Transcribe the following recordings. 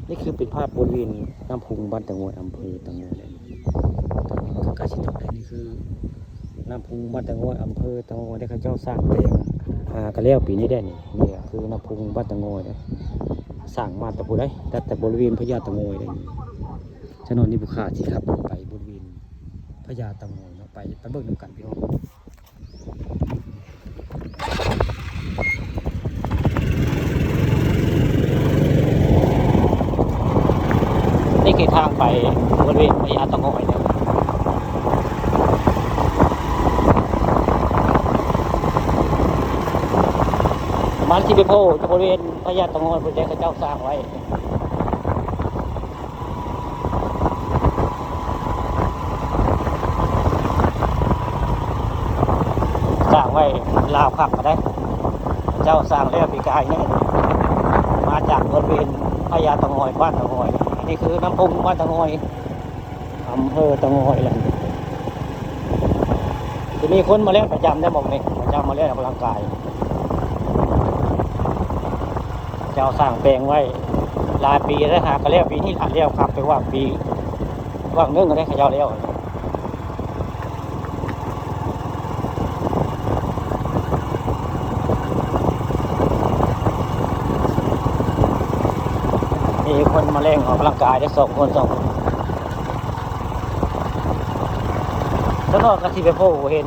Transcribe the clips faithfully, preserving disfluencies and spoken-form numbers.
นี่คือเป็นภาพบริเวณน้ำพุงบ้านตะงอย อำเภอตะงอยเลย ตอนนี้ก็ใกล้สิตกแล้ว นี่คือน้ำพุงบ้านตะงอย อำเภอตะงอย ได้เขาเจ้าสร้างแปลง หาก็แล้วปีนี้ได้นี่ นี่ก็คือน้ำพุงบ้านตะงอยนะ สร้างมาแต่ผู้ใด แต่ แต่บริเวณพญาตะงอยได้นี่ เจ้าหน้าที่ผู้ข้าที่ขับรถไปบริเวณพญาตะงอยเนาะ ไป ไปเบิ่งนำกันพี่น้อง นี่คือทางไปบริเวณพญาตะงอยเนี่ย มันสิไปโผล่ที่บริเวณพญาตะงอย พุ้นเด้ เขาเจ้าสร้างไว้ สร้างไว้ลาวคักก็ได้ เจ้าสร้างแล้วปีกายนี่ มาจากบริเวณพญาตะงอย บ้านตะงอย อันนี้คือน้ำพุงบ้านตะงอย อำเภอตะงอยแหละ จะมีคนมาเล่นประจำได้บอกเลย เจ้ามาเล่นออกกำลังกาย เจ้าสร้างแปลงไว้หลายปีแล้ว หาก็แล้วปีนี้ละแล้วครับ ไปว่าปี ว่างเรื่องก็ได้เขาเจ้าแล้ว มีคนมาเล่นออกกำลังกายได้สองคน สองคน แล้วก็กะสิไปโผล่เห็น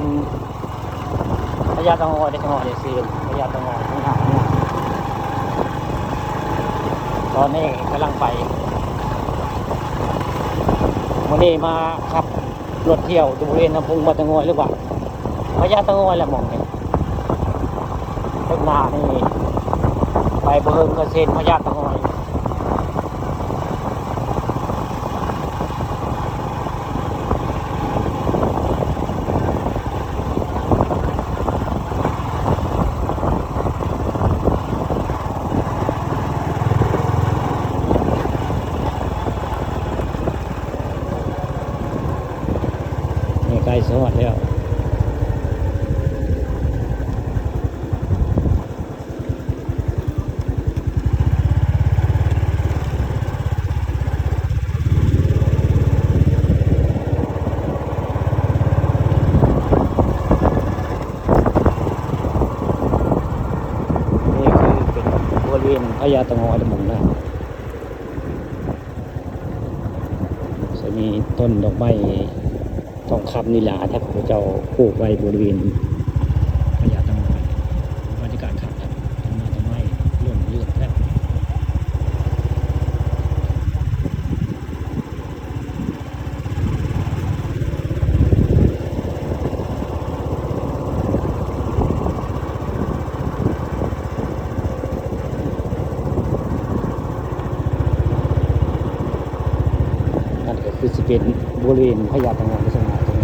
พญาตะงอยได้ ตะงอยได้ซีน พญาตะงอยข้างหน้าข้างหน้า ตอนนี้กำลังไป มื้อนี้มาขับรถเที่ยวอยู่บริเวณน้ำพุงบ้านตะงอยหรือว่าพญาตะงอยแหละหม่องนี้ ข้างหน้านี่ไปบ่เฮิงก็เส้นพญาตะงอย นี่ใกล้สิฮอดแล้ว นี่คือเป็นบริเวณพญาตะงอยหม่องนะ จะมีต้นดอกไม้ทองคำนี่ล่ะ ถ้าพระเจ้าปลูกไว้บริเวณพญาตะงอย บรรยากาศคักครับ ต้นไม้ ต้นไม้ร่มรื่นครับ นั่นก็คือสิเป็นบริเวณพญาตะงอยสง่าตรง